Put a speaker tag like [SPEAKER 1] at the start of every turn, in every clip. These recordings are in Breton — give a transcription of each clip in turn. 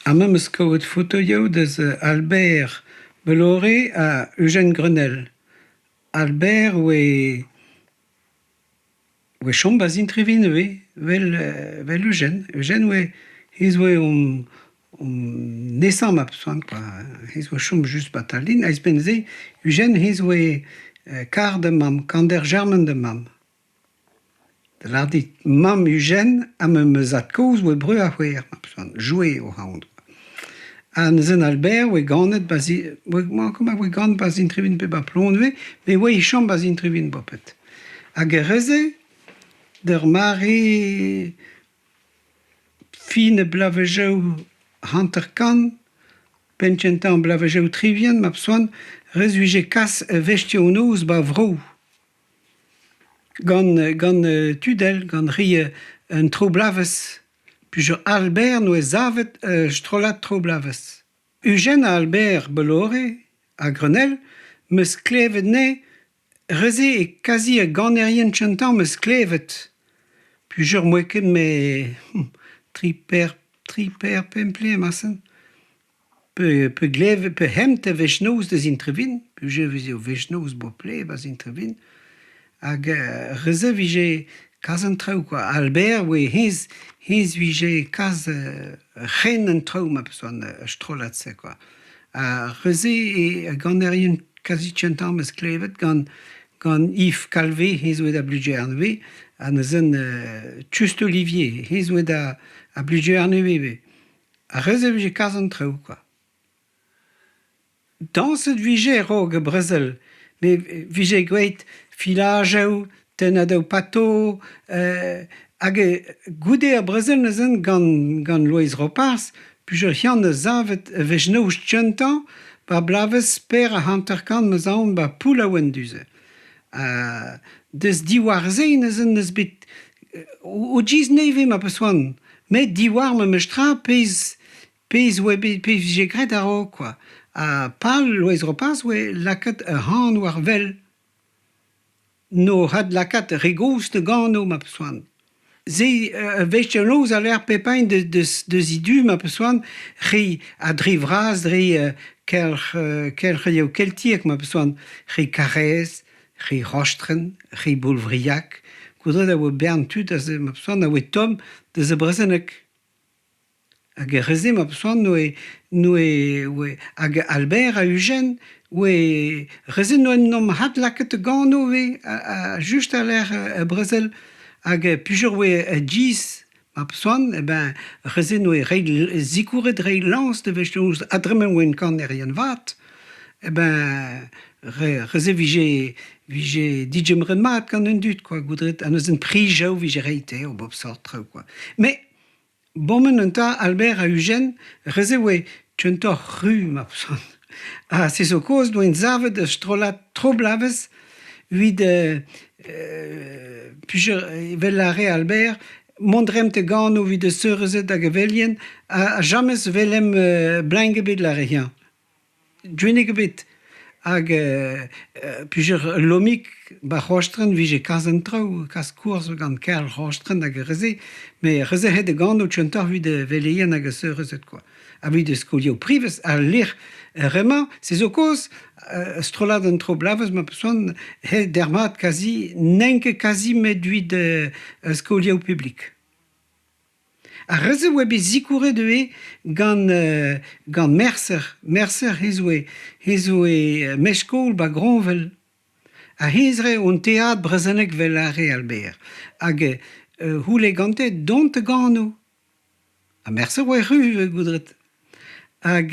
[SPEAKER 1] Amañ 'm eus kaout fotoioù deus Albert Bolloré ha Eugène Grenelle. Albert oa oa chom 'ba Zintrivin ivez 'vel 'vel Eugène. Eugène oa hennezh oa hon hon nesañ ma peus c'hoant kwa. Hennezh oa chom just 'ba Tallinn ha ouzhpenn-se Eugène hennezh oa kar da mamm, kander Jermen da mamm. Da lâret dit mamm Eugène ha ma zad-kozh oa breur ha c'hoar ma peus c'hoant, Jouer o c'haont. Ha neuze Albert oa ganet 'ba oa ganet 'ba Zintrivin pe 'ba Plonvez met oa e chom 'ba Zintrivin bepred. Hag ar re-se d'ur mare fin e bloavezhioù 50, penn-kentañ bloavezhioù 60 ma peus c'hoant, re 'vije kas wech-noz 'ba vro. Gant gant Tudel, gant re un tro-bloavezh. Peogwir Albert 'noa savet ur strollad tro-bloavezh. Eugène ha Albert Bolloré ha Grenelle 'm eus klevet anezhe re-se e kazi ar ganerien kentañ 'm eus klevet. Peogwir 'moa ket me tri per tri per pemp vloaz marteze. Pe glev pe hent e wech-noz da Zintrevin, peogwir e veze o wech-noz bepred 'ba Zintrevin, hag re-se 'vije kas an traoù kwa. Albert oa hennezh hennezh 'vije kas ren an traoù ma peus c'hoant ar strollad-se kwa. Ha re-se eo ganerien kazi kentañ 'm eus klevet gant gant Yves Calvé, hennezh oa da Blugerne ha neuze Just Olivier, hennezh oa da a Blugerne ivez. Ar re-se e vije kas an traoù kwa. Dañset 'vije a-raok ar brezel met 'vije graet filajoù, tennadoù pato hag goude ar brezel neuze gant gant Loeiz Roparz peogwir Yann a savet e wech-noz kentañ 'ba bloavezh per ha 50 'm eus aon 'ba Poullaouen du-se. Deus diwar-se neuze n'eus bet o giz nevez ma peus c'hoant met diwar memes tra pezh pezh oa bet pezh vije graet a-raok kwa. Ha pal Loeiz Roparz oa lakaat ur c'han war wel. N'o adlakaat re gozh da gano ma peus c'hoant. Se ur wech noz a lec'h pep hini deus deus e du ma peus c'hoant re ha dre vras dre kelc'h kelc'hioù keltiek ma peus c'hoant re Karaez, re Rostren, re Boulvriag. Koudret a oa bern tud aze ma peus c'hoant a oa tomm deus ar brezhoneg. Hag er re-se ma peus c'hoant n'oe n'oe oe hag Albert ha Eugène oe re-se n'oa 'n adlakaet gano ivez ha just a-lec'h ar brezel hag peogwir oe a-giz ma peus c'hoant eh ben re-se n'oe reiñ sikouret reiñ lañs da wech-noz ha dre ma oant kanerien vat eh ben re-se vije vije digemeret mat gant an dud kwa goudret ha neuze prijoù vije reiñ dezhe o bep sort traoù kwa met Bomen enta Albert ha Eugène, re-se oa kentoc'h ru ma peus Ha se zo kaoz 'doint savet ur strollad tro-bloavezh evit evel a rae Albert, mont 'raemp da gano evit ar seurezed hag ar velien ha james 'welemp blank ebet lâre-eñ. Gwenneg ebet. Hag peogwir Lomig 'ba Rostren 'vije kas an traoù, kas kourz gant Karl Rostren hag ar re-se. Met ar re-se aet da gano kentoc'h evit veleien hag ar seurezed kwa. Ha evit skolioù privez al lec'h re-mañ, se zo kaoz strollad an traoù bloavezh ma peus c'hoant he dermat kazi n'int ket kazi met evit skolioù publik. Ar re-se oa bet sikouret ivez gant gant Merser. Merser hezh oa hezh oa mestr-skol 'ba Groñvel. Ha hezh 'rae an teatr brezhonek 'vel ar re Albert. Hag c'houlle gante dont da gano. Ha Merser oa erru ivez goudret. Hag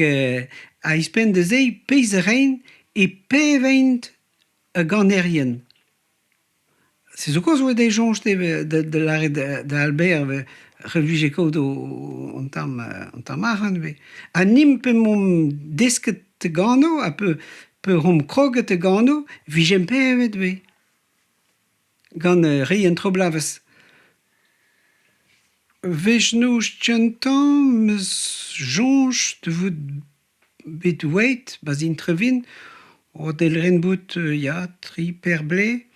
[SPEAKER 1] a-ouzhpenn da se pezh a raent e pevaint ar ganerien. Se zo kaoz oa dezhe soñj dezhe da lâret da Albert re vije kaout an tamm an tamm arc'hant ivez. Ha nimp p'emaomp desket gano ha p'omp kroget gano 'vijemp paeet ivez gant re an traoù bloavezh. Wech-noz kentañ 'm eus soñj da vout Bet oeit 'ba Zintrevin o delc'hen bout ya tri per blez.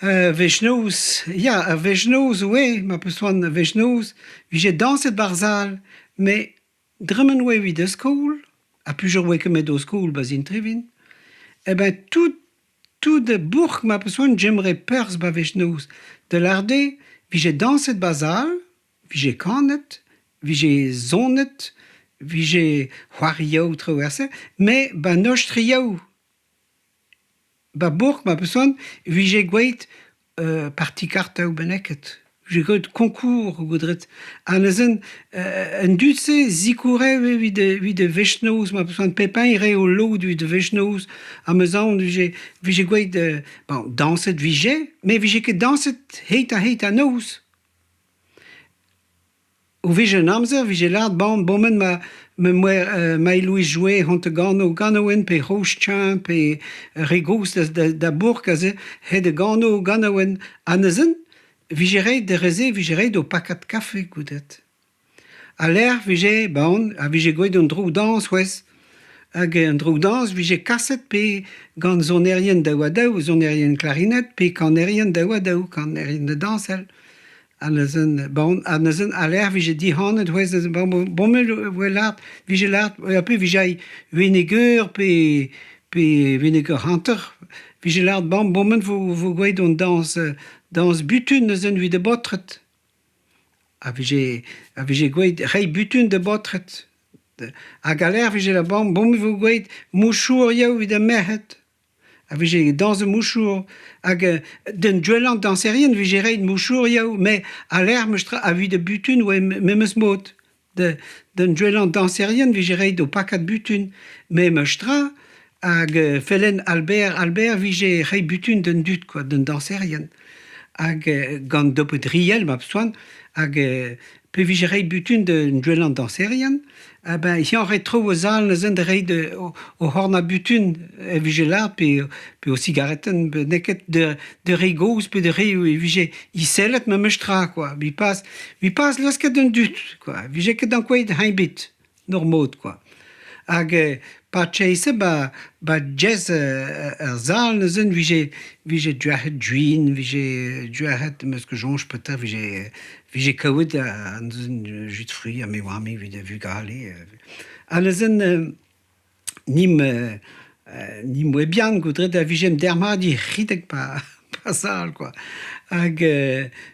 [SPEAKER 1] Wech-noz, ya ur wech-noz oe ma peus c'hoant ur wech-noz 'vije dañset 'barzh sal met Dremen oa evit da skol, ha plijur oa ket met o skol 'ba Sint-Trevin, eh ben tout tout bourk ma peus c'hoant 'gemere perzh 'ba wech-noz. Da lâret eo 'vije dañset 'ba sal, 'vije kanet, 'vije sonet, 'vije c'hoarioù traoù er-se, met 'ba noz-trioù 'Ba bourk ma peus c'hoant e vije gwelet parti kartaoù bennaket. 'Vije gwelet koñkour goudret. Ha neuze an dud-se 'zikoure evit evit e wech-noz ma peus c'hoant pep hini 'rae o lod evit e wech-noz ha 'm eus aon 'vije 'vije gwelet bon dañset 'vije met 'vije ket dañset heit-ha-heit an noz. O vije an amzer e vije lâret bon bomen ma ma 'moa Maï-Louise Jouet hont ganaouenn pe Rochetin pe re gozh da da bourk aze hed a gano ganaouenn. Ha neuze e vije ret d'ar re-se e vije ret o pakad kafe goude. Ha lec'h 'vije bon a vije gwelet an droug-dañs c'hoazh hag an droug-dañs 'vije kaset pe gant sonerien daou-ha-daou, sonerien klarinette pe kanerien daou-ha-daou, kanerien da dañsal. Ha neuze bon ha neuze a-lec'h 'vije dihanet c'hwezh neuze bon bon me 'voe lâret 'vije lâret ha pe 'vije ai Wenegeur pe pe Wenegeur hanter 'vije lâret bon bomen 'vo 'vo gwelet hon dañs dañs butun neuze evit ar baotred. A vije a vije gwelet reiñ butun da baotred. Hag a-lec'h 'vije la bon bon me 'vo gwelet mouchourioù evit ar merc'hed. A vije dañs mouchour hag d'un gwellañ dañserien 'vije ret mouchourioù met a-lec'h 'meus tra evit ar butun 'oa memes mod. D'un gwellañ dañserien 'vije ret o pakad butun memes tra hag fellen Albert Albert 'vije reiñ butun d'an dud kwa, d'an dañserien. Hag gant daou driell ma soan hag pe vije reiñ butun d'un gwellañ dañserien Ah ben eñ 'rae traoù a-zal neuze da reiñ o c'horn butun e vije lâret pe pe o sigaretenn n'eo ket da re gozh pe da re e vije iselet memes tra kwa. Evit pas evit pas laosket an dud kwa. 'Vije ket ankouaet hein ebet 'n ur mod kwa. Hag pa chase 'ba 'ba jazz er sal neuze 'vije 'vije deuet gwin, 'vije deuet 'm eus ket soñj petra 'vije 'Vije kaout an jus de fruits ha me 'oa me evit e vugale. Ha neuze nim nim oa bihan goudret a vijemp dermat ridek pa pa sal quoi. Hag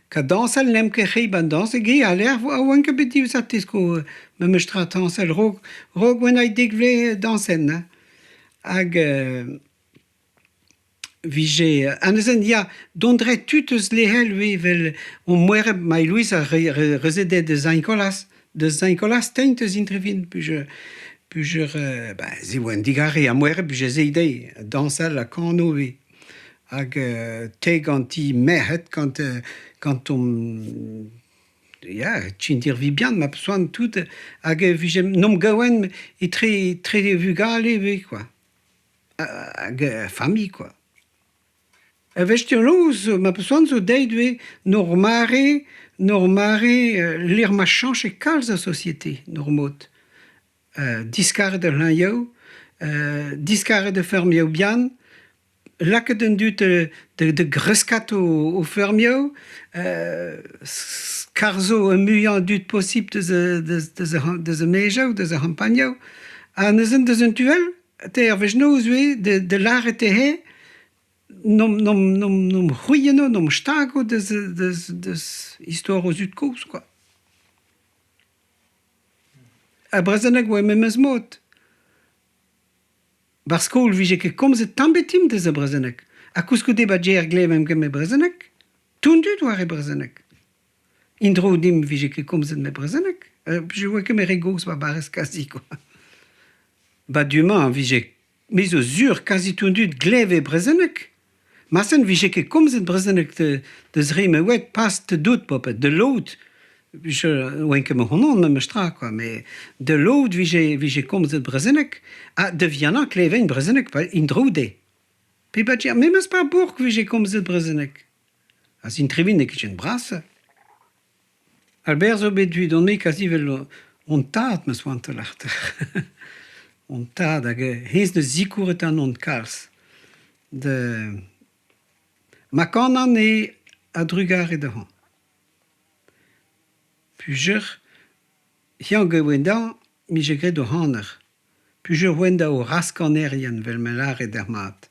[SPEAKER 1] ka dañsal n'emp ket re 'ba 'n dañs ge a lec'h a oan ket bet diwezhat tesko memes tra dañsal 'raok 'raok oan aet dek vloaz dañsenn hein. Hag 'Vije ha neuze ya dont 'rae tud eus Lehel ivez evel hon moereb Maï-Louise a rezede da Saint-Nicolas da Saint-Nicolas teint eus Intrevin peogwir peogwir ben se 'oa un digarez ha moereb 'vije se dezhi dañsal ha kano ivez hag te ganti merc'hed gant gant hon ya kendirvi bihan ma peus c'hoant tout hag e vije 'n om gaouenn etre etre vugale ivez kwa. Hag familh kwa. Ur wech noz ma peus c'hoant zo dezhi ivez 'n ur mare 'n ur mare lec'h ma chañche kalz ar société 'n ur mod. Diskaret ar c'hlañvioù, diskaret ar feurmioù bihan, lakaet an dud da greskat o feurmioù, skarzho ar muiañ a dud posipl deus deus ar maezioù, deus ar c'hampagnoù. Ha neuze deus un tu all, Te ar wech-noz ivez da lâret eo n'omp n'omp n'omp n'omp c'hwienno, n'omp stago deus deus deus istor o zud-kozh kwa. Ar brezhoneg 'oa memes mod. 'Barzh skol 'vije ket komzet tamm ebet dimp deus ar brezhoneg. Ha koulskoude 'ba Gêr 'glevemp ket met brezhoneg. Tout an dud 'oa re brezhoneg. En-dro dimp 'vije ket komzet met brezhoneg. Je 'oa ket met re gozh 'ba barrez kazi kwa. 'Ba du-mañ 'vije me zo sur kazi tout an dud 'gleve brezhoneg. Marsen 'vije ket komzet brezhoneg deus re ma oad pas da dout paotr, da lod 'vije 'oan ket ma c'hoant memes tra kwa met da lod 'vije 'vije komzet brezhoneg ha da vihanañ 'kleven brezhoneg en-dro dezhe. Pe 'ba memes 'ba bourk 'vije komzet brezhoneg. Ha Sint-Trevin e-kichen brasañ. Albert zo bet evidon-me kazi evel hon tad 'm eus c'hoant da lâret. Hon tad hag hennezh 'neus sikouret ac'hanon kalz. Da ma kanan eo a-drugarez dezhañ. Peogwir eñ gaout dezhañ. 'mije graet o c'haner. Peogwir 'oan da o raskanerien 'vel ma lâret er mat.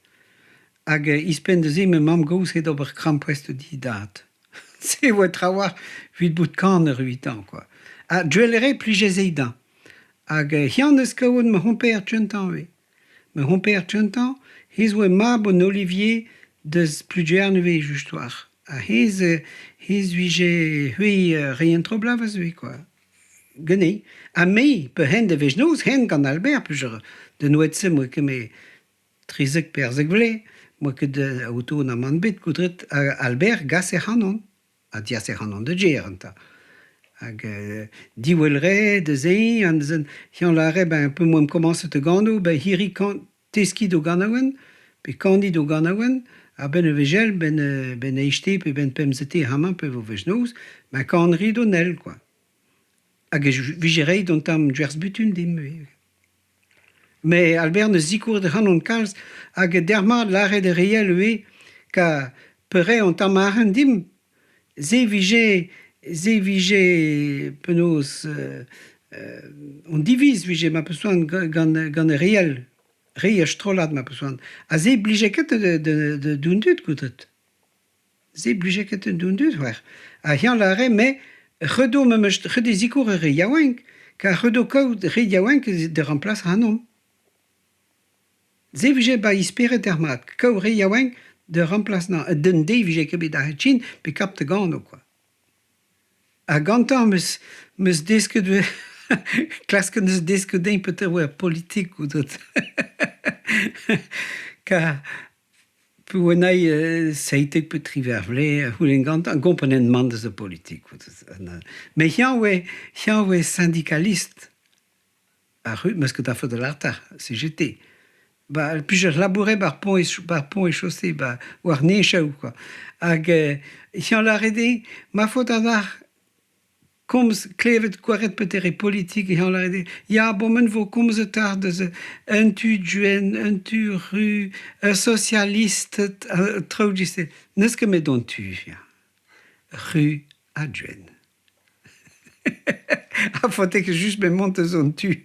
[SPEAKER 1] Hag ouzhpenn da se ma mamm-gozh aet d'ober krampouezh d'he dad. Se 'oa trawalc'h evit bout kaner evitañ kwa. Ha gwell eo 'plije se dezhañ. Hag eñ 'neus kaout ma c'homper kentañ ivez. Ma c'homper kentañ, hennezh 'oa mab an Olivier deus Plugerne ivez just 'walc'h. Ha hennezh hennezh 'vije c'hwi reiñ un tro bloavezh ivez kwa. Ganin. Ha me, pe-hen da wech-noz, hen gant Albert, peogwir d'an oad-se 'moa ket me 13, 14 vloaz, 'moa ket auto na mann ebet koudret. Albert 'gase ac'hanon, ha diase ac'hanon da gêr enta. Hag diwel 'rae da se, eñ 'lâre ben p'emaomp komañset da gano, ben hiriv teskiñ d'o ganaouenn pe kaniñ d'o ganaouenn a-benn e vez gell 'benn 'benn eizhte pe 'benn pemzete amañ pe vo wech-noz ma kan 'rit an ell kwa. Hag e vije reit un tamm gwerzh-butun dimp ivez. Met Albert 'neus sikouret ac'hanon kalz hag derc'hmat lâret e re all ivez ka peurreiñ an tamm arc'hant dimp Se 'vije se 'vije penaos an diviz 'vije ma peus c'hoant gant gant ar re all, re ar strollad ma peus c'hoant. Ha se 'blije ket d'an dud goudet. Se 'blije ket d'an dud c'hoazh. Ha eñ 'lâre me c'heudo memes c'heude sikour ar re yaouank kar c'heudo kaout re yaouank da ramplas ac'hanomp. Se 'vije 'ba he spered er mat, kaout re yaouank da ramplasañ d'un deiz 'vije ket bet aet chin pe kap da gano kwa. Ha gantañ 'm eus 'm eus desket klasket 'm eus desket dezhañ petra 'oa ar politik goudret. Kar pe 17 pe 18 vloaz a c'houlenn gantañ komprenet mann deus ar politik. Met eñ 'oa eñ 'oa syndikalist. Ar ru 'meus ket afer da lârta, CGT. Ba plijus labourer 'ba ar pont 'ba ar pont e-chaussée 'ba war neñchoù kwa. Hag eñ 'lâre din ma faot a-walc'h komz klevet gwaret petere politik eñ 'lâre din ya bomen 'vo komzet tard deus un tu gwenn, un tu ru, ur sosialisted, traoù giz-se. N'eus ket 'met an tu ya. Ru ha gwenn. Ha faote ket just bet mont eus an tu.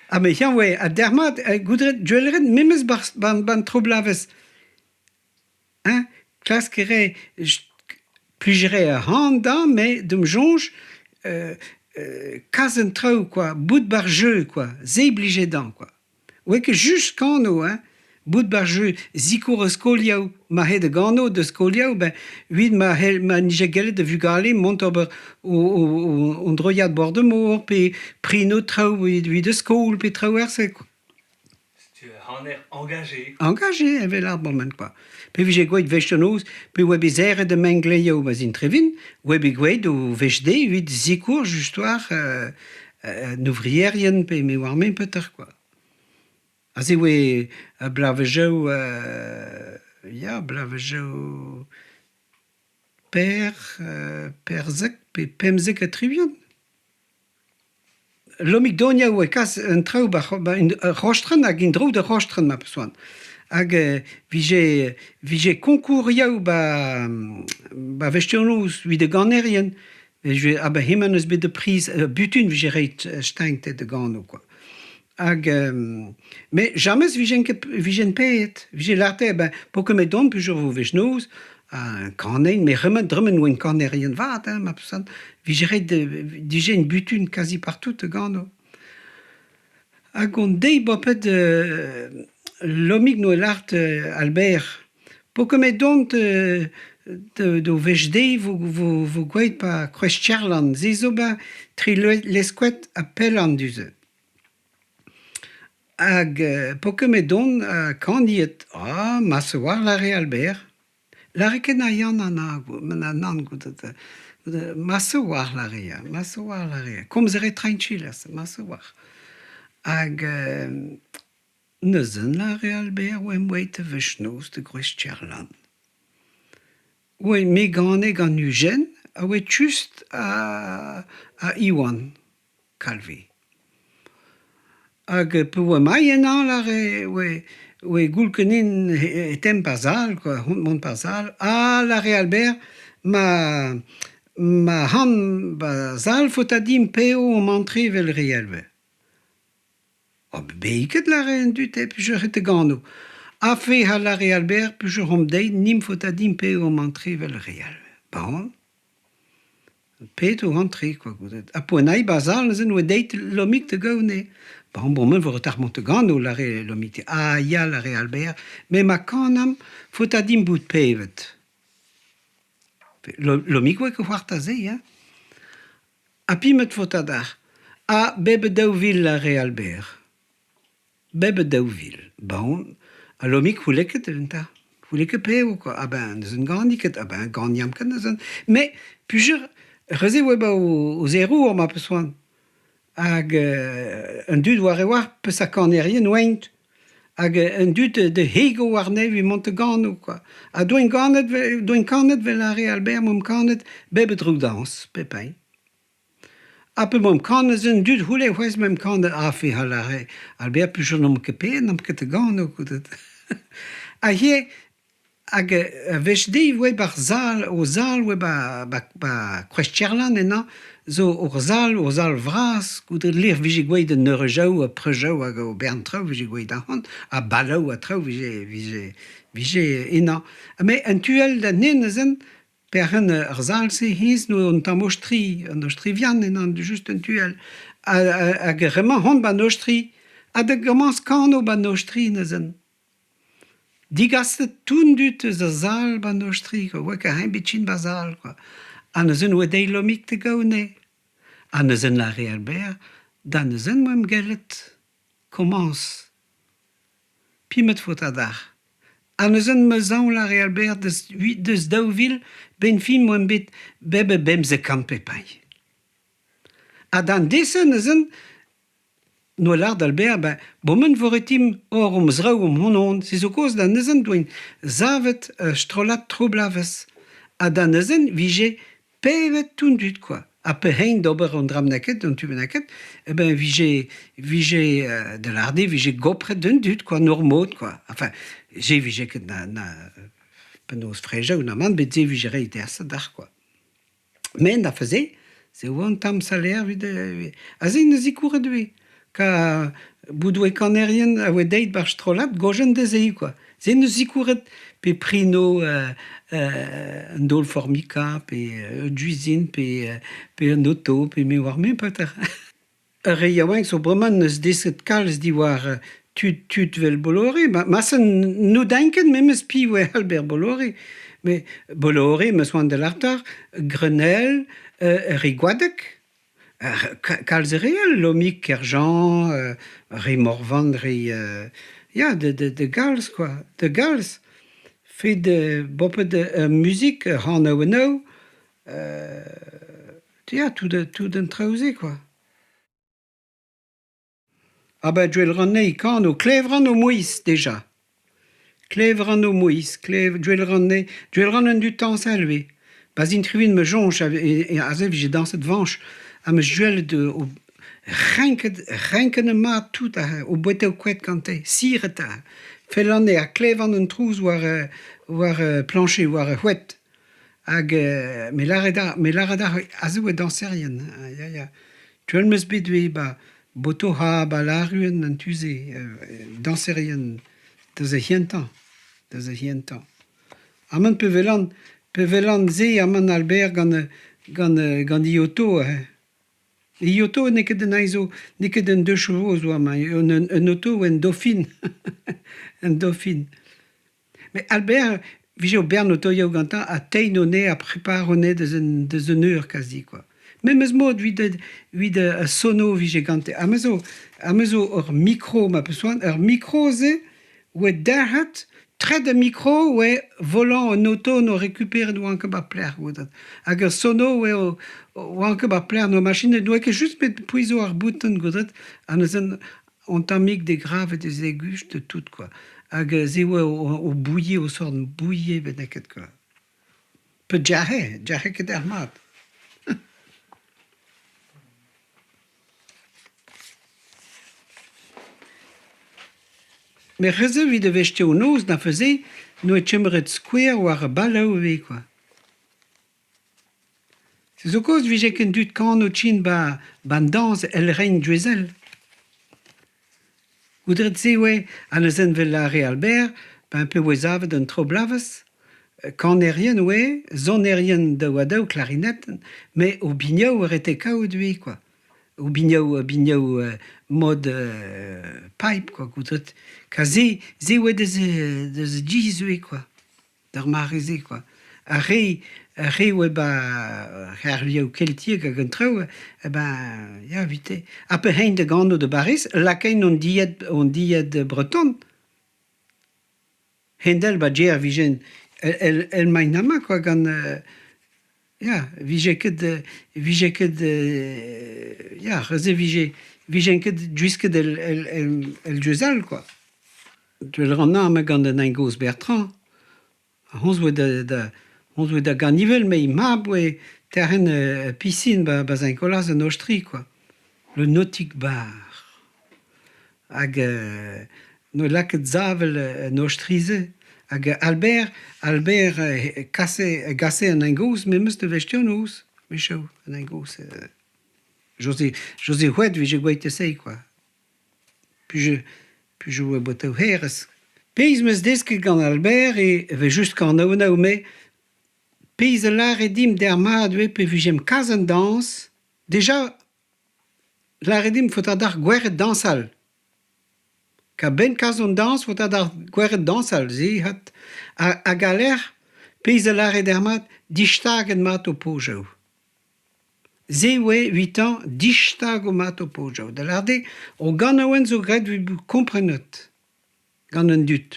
[SPEAKER 1] Ha me eñ oe ha dermat goudret gwellret memes 'barzh 'ban tro bloavezh hein klask e rae plij 'rae ac'hann da met d'am soñj kas an traoù kwa bout 'barzh jeu kwa se 'blije dezhañ kwa. 'Oa ket just kano hein, bout 'ba 'r jeu sikour ar skolioù ma c'hed da gano da skolioù ben evit ma c'hell ma 'nije gellet da vugale mont ober o an droiad bord ar mor pe preno traoù evit ar skol pe traoù er-se kwa.
[SPEAKER 2] Setu un haner engagé.
[SPEAKER 1] Engagé evel ar bomen kwa. Pe vije gwelet wech da noz, pe oa bet serret an mengleioù ma 'z int trevin, oa bet gwelet o wech dezhe evit sikour just war an ouvrierien pe me 'oar me petra kwa. Aze 'oa ar bloavezhioù ya bloavezhioù per perzek pe 75. Lomig Donia a oa kas an traoù 'ba Rostren hag en-dro da Rostren ma peus c'hoant. Hag 'vije 'vije koñkourioù 'ba 'ba Wechternoz evit ar ganerien. Ah ben hemañ 'neus bet ur priz butun 'vije ret stanket da gano kwa. Hag met james 'vijen ket 'vijen paeet. 'Vije lâret eh ben 'po ket 'met dont peogwir 'vo wech-noz ha kanein met bremañ dremen 'oan kanerien vat hein ma peus 'vije ret 'dije un butun kazi partout da gano. Hag on deiz bepred Lomig 'noa lâret Albert 'po ket 'met dont d'o wech dezhe 'vo vo gwelet 'ba Kroaz-Tcherlann se zo 'ba tre Leskoad ha Pellan du-se. Hag 'po ket 'met dont ha kaniet ah ma se 'oar 'lâre Albert. 'Lâre ket na Yann ha na na nann goude ma se 'oar 'lâre ya ma se 'oar 'lâre ya. Komz a rae trañkillas ma se 'oar. Hag neuze 'lâre Albert 'oemp oeit a-wech-noz da Groaz-Tcherlann. Oe me 'gane gant Ujen a oe just ha Iwan. Kalvi. Hag pa oa mailh ennañ 'lâre 'oe 'oe goul ganin e temp ar sal kwa, mont 'ba 'r sal, ha 'lâre Albert ma Ma c'han 'ba sal faota din paeo an antre evel re all ivez. Ha beget 'lâre an dud hep ket te gano. Ha fe a lâre Albert peogwir omp dezhi nimp faota dimp paeo an antre evel re all. Bon. Pet o antre kwa goude. Ha poent ail 'ba sal neuze 'oa deuet Lomig da gaout anezhe. Bon bremañ e vo retard mont da gano 'lâre Lomig. Ah ya 'lâre Albert, met ma kanamp faota dimp bout paeet. Lomig 'oa ket c'hoarta se hein. Ha piv 'met faota dac'h ? Ha bep 2000 lâre Albert. Bep 2000. Bon, ha Lomig 'c'houlle ket enta. 'C'houlle ket paeo kwa. Ah ben neuze ne gani ket. Ah ben ganiamp ket neuze. Met peogwir neuze e oa 'ba o zeroù ma peus c'hoant. Hag an dud war e oar peseurt kanerien 'oaint. Hag an dud da hego warne evit mont da gano kwa. Ha doint ganet doint kanet 'vel ar re Albert 'momp kanet bep a droug-dañs pep hini. Ha pe 'momp kanet an dud 'c'houlle c'hoazh 'momp kanet ah fe a lâre Albert peogwir n'omp ket paeet n'omp ket da gano goude. Ha ivez Hag a-wech dezhi e voe 'ba'r sal, o sal 'oa 'ba 'ba 'ba Kroaz-Tierlan ennañ zo ur sal, ur sal vras goude lec'h 'vije gwelet an eureujoù ha preujoù hag o bern traoù 'vije gwelet ahont ha baloù ha traoù 'vije 'vije 'vije ennañ. Met en tu all da nen neuze perc'henn ar sal-se hennezh 'noa un tamm ostri, un ostri vihan ennañ just en tu all. Hag remañ 'hont 'ba 'n ostri ha da gomañs kano 'ba 'n ostri neuze. Digaset tout an dud eus ar sal 'ba 'n ostri kwa, 'oa ket eñ bet chin 'ba sal kwa. Ha neuze 'oa dezhi Lomig da gaout anezhe. Ha neuze 'lâre Albert, da neuze 'moemp gellet komañs. Piv 'met faota dac'h ? Ha neuze 'meus aon 'lâre Albert deus deus 2000 'benn fin 'moemp bet bep a bemzek kant pep hini. Ha d'an deiz-se neuze N'oa lâret Albert, ben bomen 'vo ret dimp ober hom zraoù hom hon-hon. Se zo kaoz da neuze doaint savet ur strollad tro bloavezh. Ha da neuze 'vije pevet tout an dud kwa. Ha pe-hein d'ober un dra bennaket, un tu bennaket, eh ben 'vije 'vije da lâret eo 'vije gopret d'an dud kwa, 'n ur mod kwa. Enfin, se 'vije ket na na penaos frejoù na mann, bet se 'vije reiñ derse dac'h kwa. Men da neuze, se oa un tamm salaer evit aze 'neus sikouret ivez. Ka bout 'oa kanerien a oa deuet 'barzh strollad gojenn dezhe kwa. Se 'neus sikouret pe prino un daol formica pe ur guizin pe pe un oto pe me 'oar me petra. Ar re yaouank zo bremañ 'neus desket kalz diwar tud tud 'vel Bolloré. Marse n'oudin ket memes piv eo Albert Bolloré. Met Bolloré 'meus c'hoant da lâret Grenelle, re Goadeg, kalz re all, Lomig Kerjean, re Morvan, re ya de galz kwa, de galz. Fed boped muzik, c'hanaouennoù. Ya, tout an traoù-se kwa. Ah ben gwell 'ran anezhi kano, klev 'ran o mouezh deja. Klev 'ran o mouezh, klev gwell 'ran anezhi, gwell 'ran an dud dañsal ivez. Pa 'z int ma soñj aze e vije dañset vañch ha 'meus gwelet o renket renket mat tout aze, o bouetoù koad gante, siret aze. Fell anezhe ha klevan an trouz war war plañcher, war ar c'hoad. Hag me lâret da me lâret da aze 'oa dañserien ya ya. Tu 'meus bet ivez 'ba Botoha 'ba Laruen an tu-se dañserien deus ar c'hentañ deus ar c'hentañ. Amañ pe welan pe welan se amañ Albert gant gant gant e oto hein. E oto n'eo ket un zo n'eo ket un deux chevaux zo amañ un oto un dauphine un dauphine. Met Albert 'vije o bern otoioù gantañ ha tein anezhe ha prepar anezhe deus un deus un eur kazi kwa. Memes mod evit evit ar sono 'vije gante. Ha me zo ha me zo ur mikro ma peus c'hoant, ur mikro-se 'oa derc'het trede mikro 'oa volant un oto 'noa rekuperet 'oan ket 'ba pelec'h goude. Hag ur sono 'oa 'oan ket 'ba pelec'h 'noa machin n'oa ket just met pouezo ar bouton goude ha neuze Un tammig degravet deus e gust tout kwa. Hag se 'oa o bouilhe, o sort bouilhe bennaket kwa. Pe djahe, djahe ket ar mat. Met resev evit e wech noz na faze 'noa kemeret skouer war ar balav ivez kwa. Se zo kaoz 'vije ket an dud kano tchin 'ba 'ba an dañs èl rein Drezel. Goudret-se oe ha neuze 'vel lâre Albert, ben pe oe savet un tro bloavezh, kanerien oe, sonerien daou-ha-daou, klarinette, met o biniou a rete kaout ivez kwa. O biniou biniou mod pipe kwa goudret. Ka se se oe deus deus giz ivez kwa. D'ar mare-se kwa. Ar re ar re oa 'ba ar vioù keltiek hag an traoù eh ben ya evite. Ha pe eint da gano da Bariz, lakaint hon dilhad hon dilhad breton. Hend-all 'ba Gêr 'vijent el el maint amañ kwa gant ya 'vije ket 'vije ket ya neuze 'vije 'vijent ket gwisket el el el deus all kwa. Deuet a ran amañ gant an hini gozh Bertrand. Honnezh 'oa da da honnezh 'oa da Ganivel met he mab 'oa terc'hen piscine 'ba 'ba Saint-Nicolas en Aostri kwa. Le Nautique Bar. Hag 'noa lakaet savel en Aostri-se. Hag Albert Albert kase gase an hini gozh memes da wech-noz 'wechoù an hini gozh. José José Houet 'vije gwelet se kwa. Pije oa botoù hêrezh. Pezh 'm eus desket gant Albert eo e vez just kanaouennoù me pezh a lâre dimp d'ar mat eo pe vijemp kas an dañs. Deja lâret dimp faota deoc'h gwelet dañsal. Ka 'benn kas an dañs faota deoc'h gwelet dañsal se 'hat. Hag a-lec'h pezh a lâre d'ar mat distaget mat ho pojoù. Se oa evitañ distag o mat ho pojoù. Da lâret eo o ganaouenn zo graet evit bout komprenet gant an dud.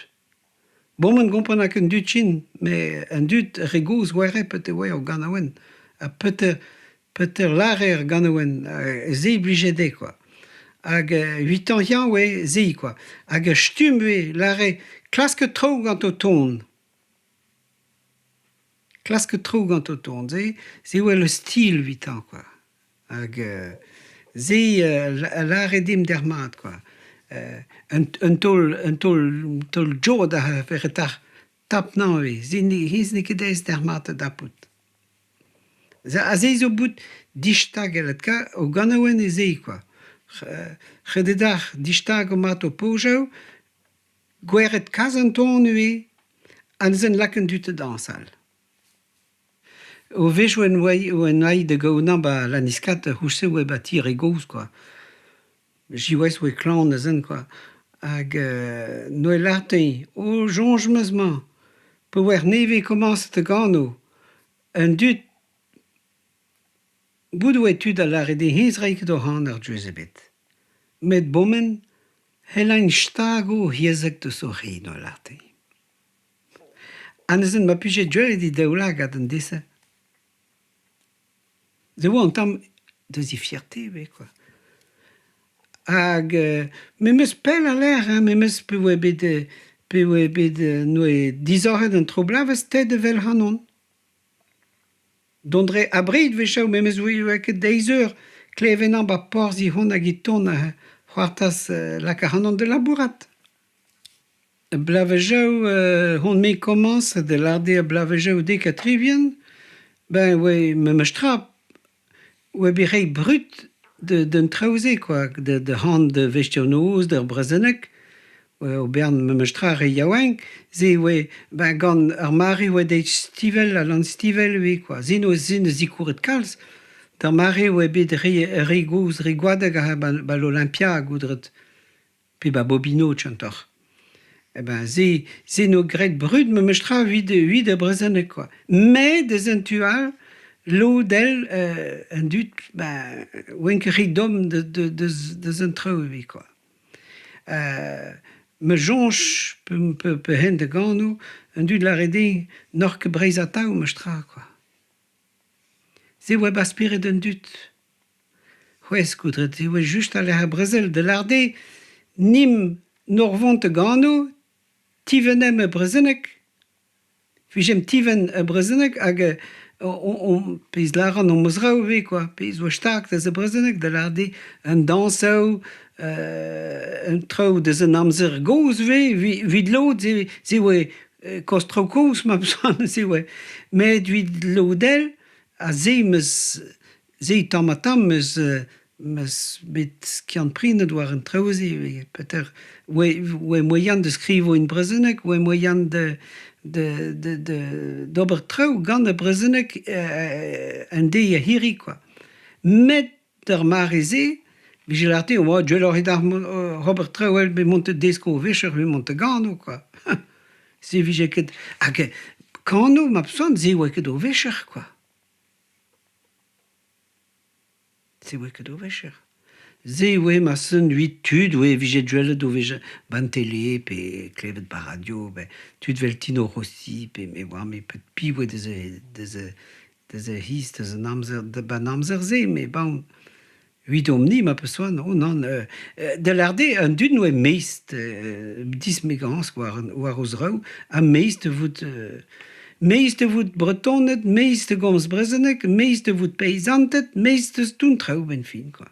[SPEAKER 1] Boman 'gompren ket an dud chin met an dud re gozh 'oa petra oa o ganaouenn ha petra petra 'lâre ar ganaouenn se 'blije dezhe kwa. Hag evitañ yañ oa se kwa. Hag ar stumm ivez 'lâre klasket traoù gant ho ton. Klask traoù gant ho torn se se 'oa le stil evitañ kwa. Hag se a lâre dimp d'ar mat kwa. Un un taol un taol un taol jod a vefe tap 'nañ ivez, se hennezh n'eo ket aes d'ar mat da dapout. Aze zo bout distagellet ka o ganaouenn eo se kwa. Ret eo deoc'h distagañ mat ho pojoù. Gwered kalz an ton ivez ha neuze lak an dud da dañsal. O wech oan oan aet da gaonañ 'ba Lanniskad c'houlz-se oa 'ba ti re gozh kwa. Siwazh oa klañv neuze kwa. Hag 'noa lâret dezhi o soñj 'm eus 'mañ pa oer nevez komañset da gano an dud Bout oa tud a lâre dezhe hennezh 'ray ket hoc'h aner diouzh ebet. Met bomen c'hellaint stagañ o yezhek deus o c'hein o lâr-te. Ha neuze ma plije gwelet he daoulagad an deiz-se. Se oa un tamm deus he fierté ivez kwa. Hag memes pell a-lerc'h hein, memes pe oa bet pe oa bet 'noe disoc'het an tro bloavezh tet evel ac'hanon. Dont dre abred 'wechoù memes 'oa ket deiz eur klevet 'ba porzh e-hont hag e tont c'hoartaz lak ac'hanon da labourat. Bloavezhioù on-me komañset da lâret eo bloavezhioù dek ha tri-ugent ben oa memes tra oa bet reiñ brud d'an traoù-se kwa da c'hant da wech-noz d'ar brezhoneg. Ober memes tra ar re yaouank, se oa ben gant ar mare oa deuet Stivell, Alan Stivell ivez kwa. Se 'noa se 'neus sikouret kalz. D'ar mare oa bet re re gozh, re Goadeg 'ba l'Olympia goudret pe 'ba Bobino kentoc'h. Eh ben se se 'noa graet brud memes tra evit evit ar brezhoneg kwa. Met deus un tu all, lod all an dud ben oant ket re domm deus deus an traoù ivez kwa. Ma soñj pe hent da gano an dud 'lâre din n'oc'h ket Breizh atav memes tra kwa. Se 'oa 'ba spered an dud. C'hwezh koudret e oa just a-lec'h ar brezel da lâret eo nimp n'oc'h vont da gano tivennemp e brezhoneg. Vijemp tivenn e brezhoneg hag on pezh lâran on 'm eus raok ivez kwa, pezh 'oa stag deus e brezhoneg da lâret eo an dañsoù, an traoù deus an amzer gozh ivez evit lod se oa koz traoù kozh ma besoin se oa met evit lod all. Ha se 'meus se tamm-ha-tamm 'meus 'meus bet skiant-prenet war an traoù-se peter oa oa moaien da skrivañ en brezhoneg, oa moaien da da da da d'ober traoù gant ar brezhoneg an deiz a hiriv kwa. Met d'ar mare-se 'vije lâret din oa gwelloc'h eo deoc'h ober traoù all bet mont da desko a-wechoù evit mont da gano kwa. Se 'vije ket hag kano ma peus se 'oa ket ur vicher kwa. Se 'oa ket ur vicher. Se 'oa ma son evit tud 'oa e vije gwelet o vezañ 'ba 'n tele pe klevet 'ba radio pe tud 'vel Tino Rossi pe me 'oar me piv 'oa deus deus deus e c'hiz deus an amzer 'ba 'n amzer-se met bon evidomp-ni ma peus c'hoant oh nann da lâret eo an dud 'noa mest dismegañs war war o zraoù ha mest da vout mest da vout Bretoned, mest da gomz brezhoneg, mest da vout peizanted, mest deus tout an traoù 'benn fin kwa.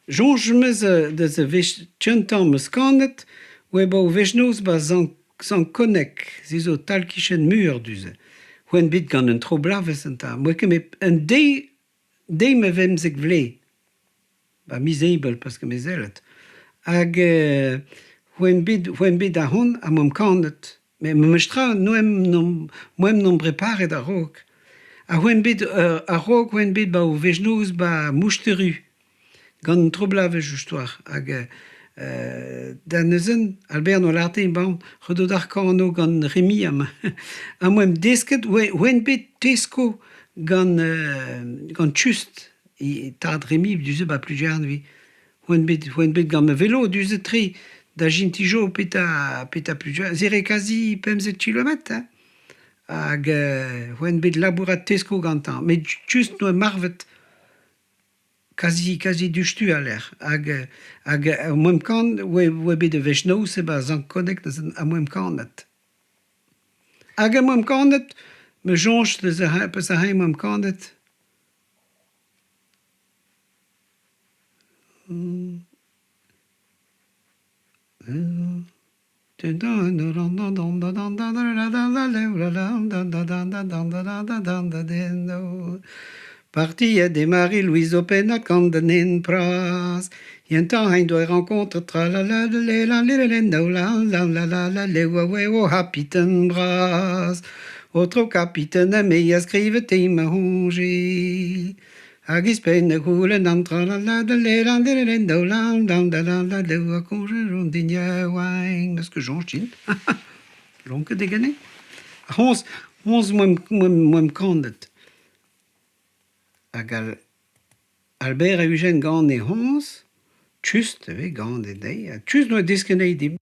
[SPEAKER 1] Soñj 'm eus deus ar wech kentañ 'm eus kanet oa bet o wech-noz 'ba Sant-Konneg, se zo tal-kichen Mur du-se. Oan bet gant un tro bloavezh enta. 'Moa ket met un deiz deiz ma vemzek vloaz, 'ba miz Ebrel paske 'm eus sellet. Hag oan bet oan bet ahont ha 'moamp kanet. Met memestra 'noemp 'moemp preparet a-raok. Ha oan bet a-raok oan bet 'ba o wech-noz 'ba Mousteru gant un tro bloavezh just war hag da neuze Albert 'noa lâret din bon ret eo kano gant Remi amañ. Ha 'moemp desket oan bet tesko gant gant Just e tad Remi du-se 'ba Plujernevi. Oan bet oan bet gant ma velo du-se tre da Gintijo petra petra Plujernevi. Se 'rae kazi 15 kilometr hein. Hag oan bet labourat tesko gantañ met just 'noa marvet Kazi kazi diouzhtu a-lec'h hag hag ar moemp-kan oa oa bet a-wech-noz e-barzh Sant-Konneg neuze ar moemp-kanet. Hag ar moemp-kanet ma soñj deus ar peus ar moemp-kanet. Partiet eo Marie-Louise o pennañ gant an hent bras. Entañ en doa rañkontret o c'hapiten bras. Aotrou kapiten ha me a skrive te ma c'hoñje. Hag ouzhpenn da c'houlenn an din yaouank 'meus ket soñj din. Lonket eo ganin. Honnezh honnezh 'moemp kanet. Hag Albert a vije gant e honnezh, just e vez ganet dezhi ha just 'noa desket anezhi dimp.